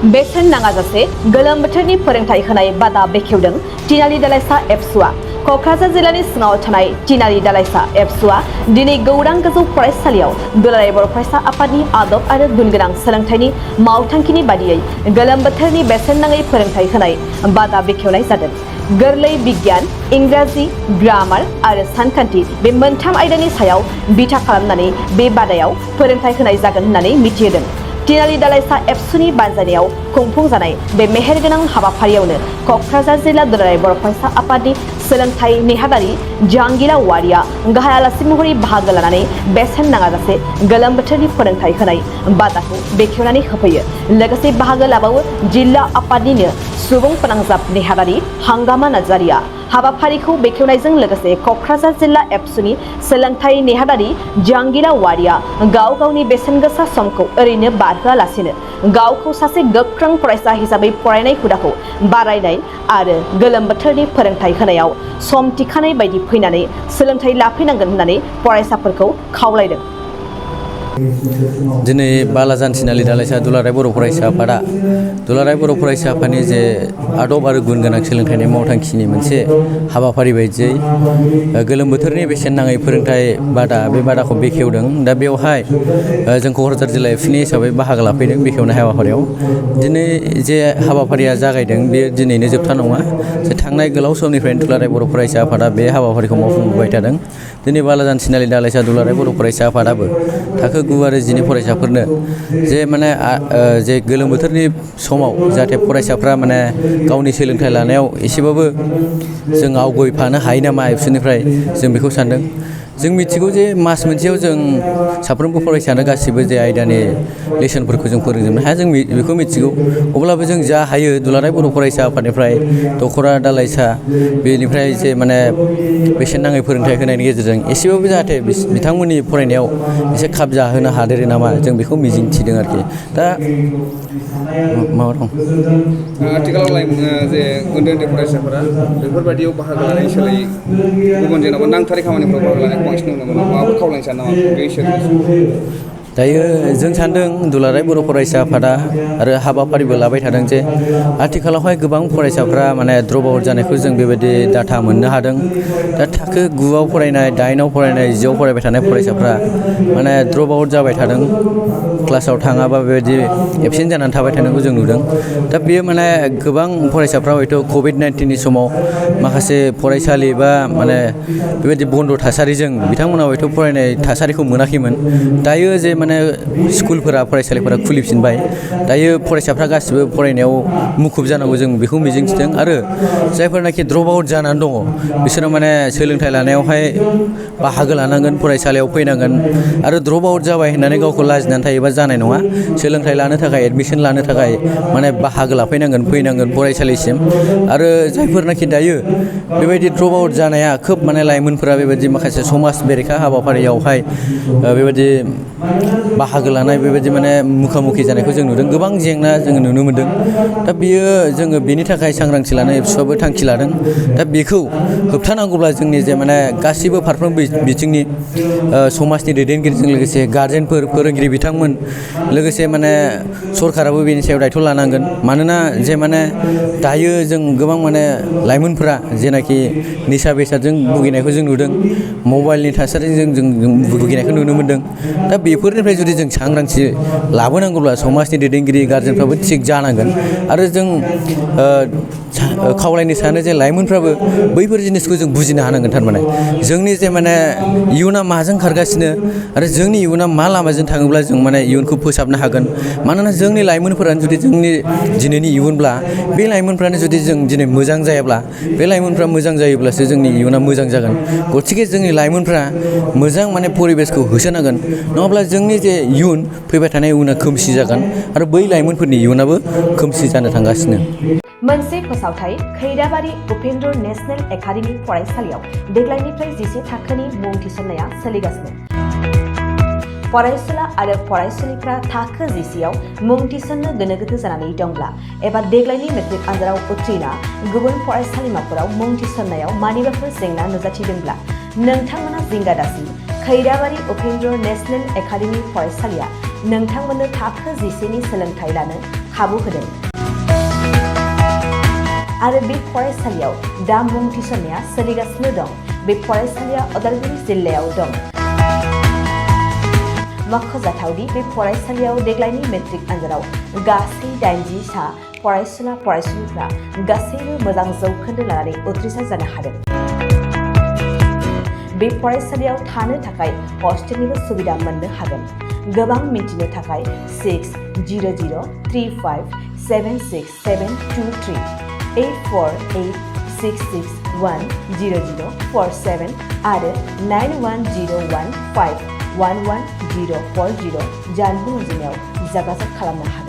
बेसेन नाङाजासे गोलोम बोथोरनि फोरोंथाय होनाय बादा बेखेवदों तिनालि दालाइसा एबसुआ। क'क्राझार जिल्लानि सिङाव थानाय तिनालि दालाइसा एबसुआ दिनै गौरां गोजौ फरायसालियाव दुलाराय बर' फरायसा आफादनि आदब आरो गुनगोनां सोलोंथाइनि मावथांखिनि बादियै गोलोम बोथोरनि बेसेन नाङै फोरोंथाय होनाय बादा बेखेवनाय जादों। गोरलै बिगियान, इंराजि, ग्रामार आरो सानखान्थि बे मोनथाम आयदानि सायाव बिथा खालामनानै बे बादायाव फोरोंथाय होनाय जागोन होननानै मिथिहोदों। तिनालि दालाइसा एबसुनि बानजायनायाव खुंफुंजानाय बे मेहेरगोनां हाबाफारियावनो क'क्राझार जिल्ला दुलाराय बर' फरायसा आफादनि सोलोंथाइ नेहादारि जांगिला औवारिया गाहाय आलासि महरै बाहागो लानानै बेसेन नाङाजासे गोलोम बोथोरनि फोरोंथाय होनाय बादाखौ बेखेवनानै होफैयो। लोगोसे बाहागो लाबावो जिल्ला आफादनिनो सुबुं फोनांजाब नेहादारि हांगामा नार्जारिया। हाबाफारिखौ बेखेवनायजों लोगोसे क'क्राझार जिल्ला एबसुनि सोलोंथाइ नेहादारि जांगिला औवारिया गाव गावनि बेसेन गोसा समखौ ओरैनो बारहोआलासेनो गावखौ सासे गोख्रों फरायसा हिसाबै फरायनाय हुदाखौ बारायनाय आरो गोलोम बोथोरनि फोरोंथाय होनायाव सम थिखानाय बायदि फैनानै सोलोंथाइ लाफैनांगोन होननानै फरायसाफोरखौ खावलायदों। दिनै बालाजान तिनालि दालाइसा दुलाराय बर' फरायसा आफादा दुलाराय बर' फरायसा आफादनि जे आदब आरो गुन गोनां सोलोंथाइनि मावथांखिनि मोनसे हाबाफारि बायदियै गोलोम बोथोरनि बेसेन नाङै फोरोंथाय बादा बे बादाखौ बेखेवदों। दा बेवहाय जों क'क्राझार जिल्ला एबसुनि हिसाबै बाहागो लाफैदों बेखेवनाय हाबाफारियाव। दिनै जे हाबाफारिया जागायदों बेयो दिनैनो जोबथा नङा। जे थांनाय गोलाव समनिफ्रायनो दुलाराय बर' फरायसा आफादा बे हाबाफारिखौ मावफुंबोबाय थादों। दिनै बालाजान तिनालि दालाइसा दुलाराय बर' फरायसा आफादाबो थाखो 9 आरो 10 फरायसाफोरनो जे जे गोलोम बोथोरनि समाव जाहाथे फरायसाफ्रा गावनि सोलोंथाइ लानायाव एसेबाबो जों आवगायफानो हायो नामा एबसुनिफ्राय जों बेखौ सानदों। जों मिथिगौ जे मास मोनसेयाव जों साफ्रोमबो फरायसायानो गासिबो जे आयदानि लेसनफोरखौ जों फोरोंजोबनो हाया, जों बेखौ मिथिगौ। अब्लाबो जों जा हायो दुलाराय बर' फरायसा आफादनिफ्राय दख'रा दालाइसा बेनिफ्राय जे बेसेन नाङै फोरोंथाय होनायनि गेजेरजों एसेबाबो जाहाथे बिथांमोननि फरायनायाव एसे खाब जाहोनो हादेरो नामा जों बेखौ मिजिं थिदों आरोखि। दा माबा दं आथिखालाव जे उन्दै फरायसाफोरा बेफोरबायदियाव बाहागो लानायनि सोलायै गुबुन जेनेबा नांथारै खामानिफोराव बाहागो लानायखौ बांसिन नुनो मोनो। माबाफोर खावलायनो सानो नामा बे हिसाबै? दायो जों सानदों दुलाराय बर' फरायसा आफादा आरो हाबाफारिबो लाबाय थादों जे आथिखालावहाय गोबां फरायसाफ्रा द्रप आउट जानायखौ जों बेबायदि डाटा मोननो हादों। दा थाखो 9आव फरायनाय, 8आव फरायनाय, 10आव फरायबाय थानाय फरायसाफ्रा द्रप आउट जाबाय थादों। क्लासाव थाङाबा बेबायदि एबसेन्ट जानानै थाबाय थानायखौ जों नुदों। दा बेयो गोबां फरायसाफ्रा हयथ' कभिड-19नि समाव माखासे फरायसालि बा बेबायदि बन्द' थासारिजों बिथांमोना हयथ' फरायनाय थासारिखौ मोनाखैमोन। दायो जे स्कुलफोरा फरायसालिफोरा खुलिफिनबाय, दायो फरायसाफ्रा गासिबो फरायनायाव मुखुब जानांगौ जों बेखौ मिजिंथिदों। आरो जायफोरनाखि द्रप आउट जानानै दङ बिसोरो सोलोंथाइ लानायावहाय बाहागो लानांगोन, फरायसालियाव फैनांगोन। आरो द्रप आउट जाबाय होननानै गावखौ लाजिनानै थायोबा जानाय नङा। सोलोंथाइ लानो थाखाय, एडमिसन लानो थाखाय बाहागो लाफैनांगोन, फैनांगोन फरायसालिसिम। आरो जायफोरनाखि दायो बेबायदि द्रप आउट जानाया खोब लाइमोनफोरा बेबायदि माखासे समाज बेरेखा हाबाफारियावहाय बेबायदि बाहागो लानाय बेबायदि मुखामुखि जानायखौ जों नुदों। गोबां जेंना जोङो नुनो मोनदों। दा बियो जोङो बेनि थाखाय सांग्रांथि लानो एबसुआबो थांखि लादों। दा बेखौ होबथानांगौब्ला जोंनि जे गासिबो फारफ्रोमबो बिथिंनि समाजनि दैदेनगिरिजों लोगोसे गारजेनफोर, फोरोंगिरि बिथांमोन, लोगोसे सरकाराबो बेनि सायाव दायथ' लानांगोन। मानोना जे दायो जों गोबां लाइमोनफोरा जेनाखि निसा बेसादजों भुगिनायखौ जों नुदों, मबाइलनि थासारिजों जों भुगिनायखौ नुनो मोनदों। दा बेफोरनिफ्राय जुदि जों सांग्रांथि लाबोनांगौब्ला समाजनि दैदेनगिरि गारजेनफ्राबो थिग जानांगोन। आरो जों खावलायनो सानो जे लाइमोनफ्राबो बैफोर जिनिसखौ जों बुजिनो हानांगोन। जोंनि जे इयुना माजों खारगासिनो आरो जोंनि इयुना मा लामाजों थाङोब्ला जों इयुनखौ फोसाबनो हागोन। मानोना जोंनि लाइमोनफोरानो जुदि जोंनि दिनैनि इयुनब्ला, बे लाइमोनफ्रानो जुदि जों दिनै मोजां जायाब्ला, बे लाइमोनफ्रा मोजां जायोब्लासो जोंनि इयुना मोजां जागोन। गथिखे जोंनि लाइमोनफ्रा मोजां परिबेसखौ होसोनांगोन। नङाब्ला जोंनि जे इयुन, फैबाय थानाय इयुना खोमसि जागोन आरो बै लाइमोनफोरनि इयुनाबो खोमसि जानो थांगासिनो। मोनसे फोसावथाय खैराबारि उपेन्द्र नेशनेल एकाडेमि फरायसालियाव देग्लायनिफ्राय 10 थाखोनि मुं थिसननाया सोलिगासिनो। फरायसुला आरो फरायसुलिफ्रा थाखो 10आव मुं थिसननो गोनो गोथो जानानै दंब्ला एबा देग्लायनि मेट्रिक आनजादाव उथ्रिना गुबुन फरायसालिमाफोराव मुं थिसननायाव मानिबाफोर जेंना नुजाथिदोंब्ला नोंथांमोना जिंगा दासि। खैराबारि उपेन्द्र नेशनेल एकाडेमि फरायसालिया नोंथांमोननो थाखो 10नि सोलोंथाइ लानो खाबु होदों आरो बे फरायसालियाव दा मुं थिसननाया सोलिगासिनो दं। बे फरायसालिया उदालगुरि जिल्लायाव दं। मख'जाथावदि बे फरायसालियाव देग्लायनि मेट्रिक आनजादाव गासै 80 सा फरायसुला फरायसुलिफ्रा गासैबो मोजां जौखोन्दो लानानै उथ्रिसार जानो हादों। बे फरायसालियाव थानो थाखाय हस्टेलनिबो सुबिदा मोननो हागोन। गोबां मिन्थिनो थाखाय 600035767223 8486610047 आरो 9101511040 जानबुं अनजिमायाव जगाजग खालामनो हागोन।